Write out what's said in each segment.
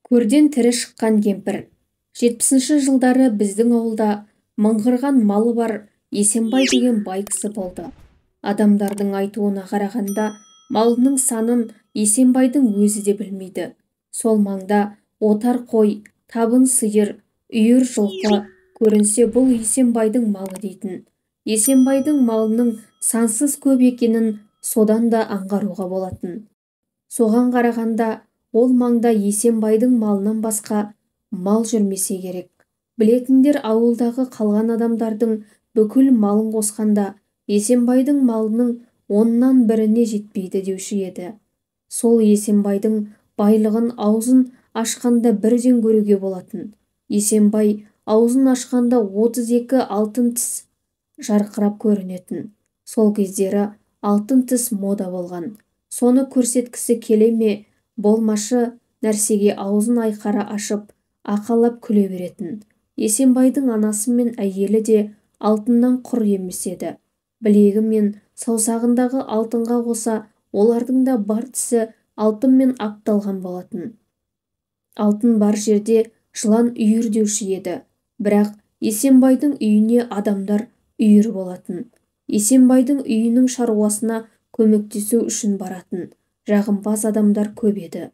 Көрден тірі шыққан кемпір. 70-ші жылдары біздің ауылда мыңғырған малы бар Есенбай деген бай кісі болды. Адамдардың айтуына қарағанда, малының санын Есенбайдың өзі де білмейді. Сол маңда отар қой, табын сиыр, үйір жылқы көрінсе, бұл Есенбайдың малы дейтін. Есенбайдың малының сансыз көп екенін содан да аңғаруға болатын. Соған қарағанда, ол маңда Есенбайдың малынан басқа мал жүрмесе керек. Білетіндер ауылдағы қалған адамдардың бүкіл малын қосқанда Есенбайдың малының 1/10-іне жетпейді деуші еді. Сол Есенбайдың байлығын аузын ашқанда бірден көруге болатын. Есенбай аузын ашқанда 32 алтын тіс жарқырап көрінетін. Сол кездері алтын тіс мода болған. Соны көрсеткісі келе ме, болмашы нәрсеге аузын айқара ашып, ақалап күле беретін. Есенбайдың анасы мен әйелі де алтыннан құр емес еді. Білегі мен саусағындағы алтынға қоса олардың да бар тісі алтынмен апталған болатын. Алтын бар жерде жылан үйір деуші еді. Бірақ Есенбайдың үйіне адамдар үйір болатын. Есенбайдың үйінің шаруасына көмектесу үшін баратын жағымпаз адамдар көп еді.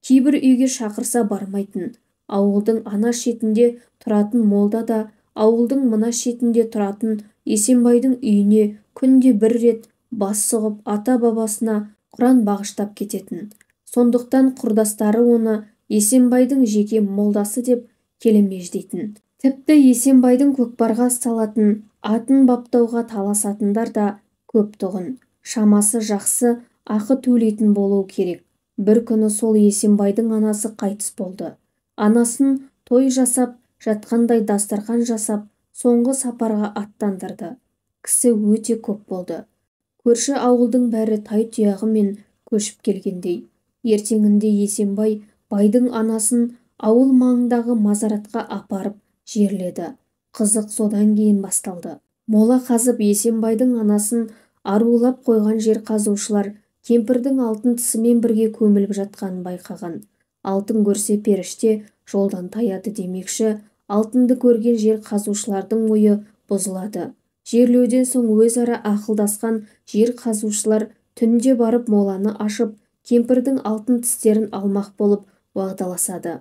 Кейбір үйге шақырса бармайтын. Ауылдың ана шетінде тұратын молда да ауылдың мына шетінде тұратын Есенбайдың үйіне күнде бір рет бас сұғып, ата-бабасына құран бағыштап кететін. Сондықтан құрдастары оны Есенбайдың жеке молдасы деп келемеждейтін. Тіпті Есенбайдың көкпарға салатын атын баптауға таласатындар да көп тұғын. Шамасы жақсы ақы төлейтін болуы керек. Бір күні сол Есенбайдың анасы қайтыс болды. Анасын той жасап жатқандай дастархан жасап, соңғы сапарға аттандырды. Кісі өте көп болды. Көрші ауылдың бәрі тай тұяғымен көшіп келгендей. Ертеңінде Есенбай байдың анасын ауыл маңындағы мазаратқа апарып жерледі. Қызық содан кейін басталды. Мола қазып Есенбайдың анасын арулап қойған жер қазушылар кемпірдің алтын тісімен бірге көміліп жатқанын байқаған. Алтын көрсе періште жолдан таяды демекші, алтынды көрген жер қазушылардың ойы бұзылады. Жерлеуден соң өзара ақылдасқан жер қазушылар түнде барып моланы ашып, кемпірдің алтын тістерін алмақ болып уағдаласады.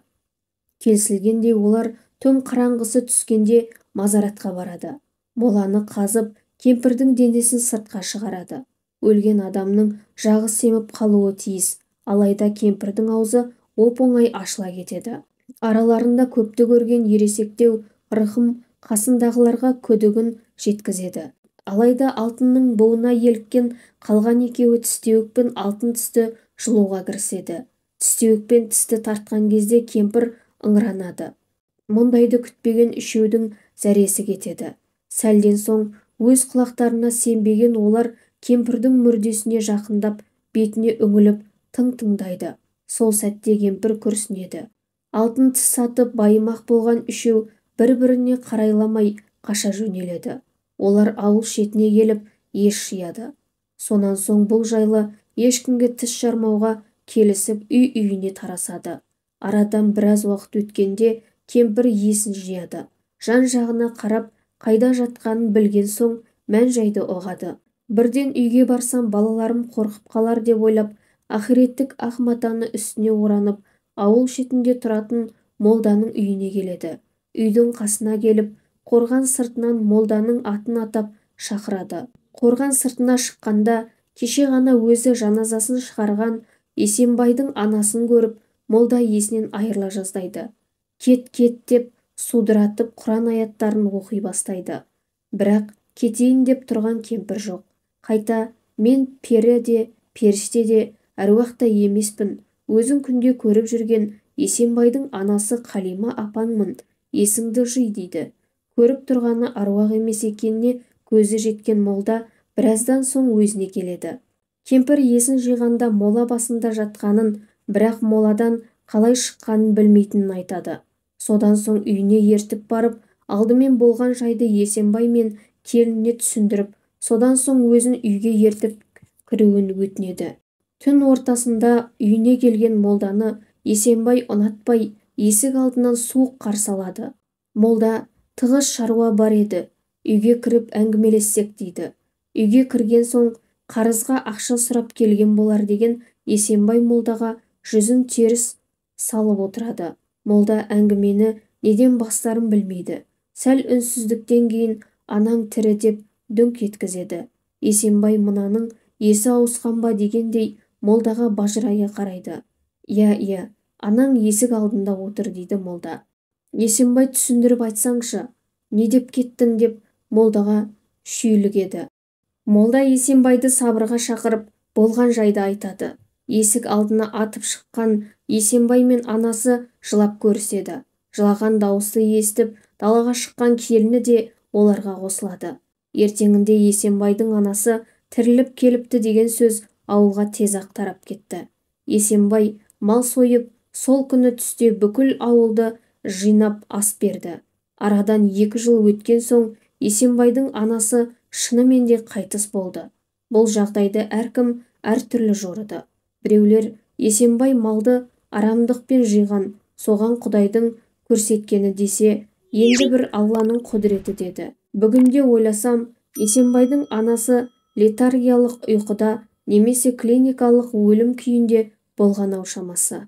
Келісілгендей олар түн қараңғысы түскенде мазаратқа барады. Моланы қазып, кемпірдің денесін сыртқа шығарады. Өлген адамның жағы семіп қалуы тиіс, алайда кемпірдің аузы оп-оңай ашыла кетеді. Араларында көпті көрген ересектеу Рықым қасындағыларға күдігін жеткізеді. Алайда алтынның буына еліккен қалған екеуі тістеуікпен алтын тісті жұлуға кіріседі. Тістеуікпен тісті тартқан кезде кемпір ыңыранады. Мұндайды күтпеген үшеудің зәресі кетеді. Сәлден соң өз құлақтарына сенбеген олар кемпірдің мүрдесіне жақындап, бетіне үңіліп тың тыңдайды. Сол сәтте кемпір күрсінеді. Алтын тіс сатып байымақ болған үшеу бір-біріне қарайламай қаша жөнеледі. Олар ауыл шетіне келіп ес жияды. Сонан соң бұл жайлы ешкімге тіс жармауға келісіп үй-үйіне тарасады. Арадан біраз уақыт өткенде кемпір есін жияды. Жан-жағына қарап, қайда жатқанын білген соң мән-жайды ұғады. Бірден үйге барсам балаларым қорқып қалар деп ойлап, ақиреттік ақ матаны үстіне оранып, ауыл шетінде тұратын молданың үйіне келеді. Үйдің қасына келіп, қорған сыртынан молданың атын атап шақырады. Қорған сыртына шыққанда кеше ғана өзі жаназасын шығарған Есенбайдың анасын көріп, молда есінен айырыла жаздайды. Кет, кет деп судыратып құран аяттарын оқи бастайды. Бірақ кетейін деп тұрған кемпір жоқ. Қайта мен пері де, періште де, әруақ та емеспін. Өзің күнде көріп жүрген Есенбайдың анасы Қалима апаңмын, есіңді жи дейді. Көріп тұрғаны аруақ емес екеніне көзі жеткен молда біраздан соң өзіне келеді. Кемпір есін жиғанда мола басында жатқанын, бірақ моладан қалай шыққанын білмейтінін айтады. Содан соң үйіне ертіп барып, алдымен болған жайды Есенбай мен келініне түсіндіріп, содан соң өзін үйге ертіп кіруін өтінеді. Түн ортасында үйіне келген молданы Есенбай ұнатпай, есік алдынан суық қарсы алады. Молда, тығыз шаруа бар еді, үйге кіріп әңгімелессек дейді. Үйге кірген соң қарызға ақша сұрап келген болар деген Есенбай молдаға жүзін теріс салып отырады. Молда әңгімені неден бастарын білмейді. Сәл үнсіздіктен кейін анаң тірі деп дүңк еткізеді. Есенбай мынаның есі ауысқан ба дегендей молдаға бажырая қарайды. Иә, иә, анаң есік алдында отыр дейді молда. Есенбай түсіндіріп айтсаңшы, не деп кеттің деп молдаға шүйлігеді. Молда Есенбайды сабырға шақырып, болған жайды айтады. Есік алдына атып шыққан Есенбай мен анасы жылап көріседі. Жылаған дауысты естіп, далаға шыққан келіні де оларға қосылады. Ертеңінде Есенбайдың анасы тіріліп келіпті деген сөз ауылға тез-ақ тарап кетті. Есенбай мал сойып, сол күні түсте бүкіл ауылды жинап ас берді. Арадан 2 жыл өткен соң Есенбайдың анасы шынымен де қайтыс болды. Бұл жағдайды әркім әртүрлі жорыды. Біреулер Есенбай малды арамдықпен жиған, соған Құдайдың көрсеткені десе, енді бір Алланың құдіреті деді. Бүгінде ойласам, Есенбайдың анасы летаргиялық ұйқыда немесе клиникалық өлім күйінде болған ау шамасы.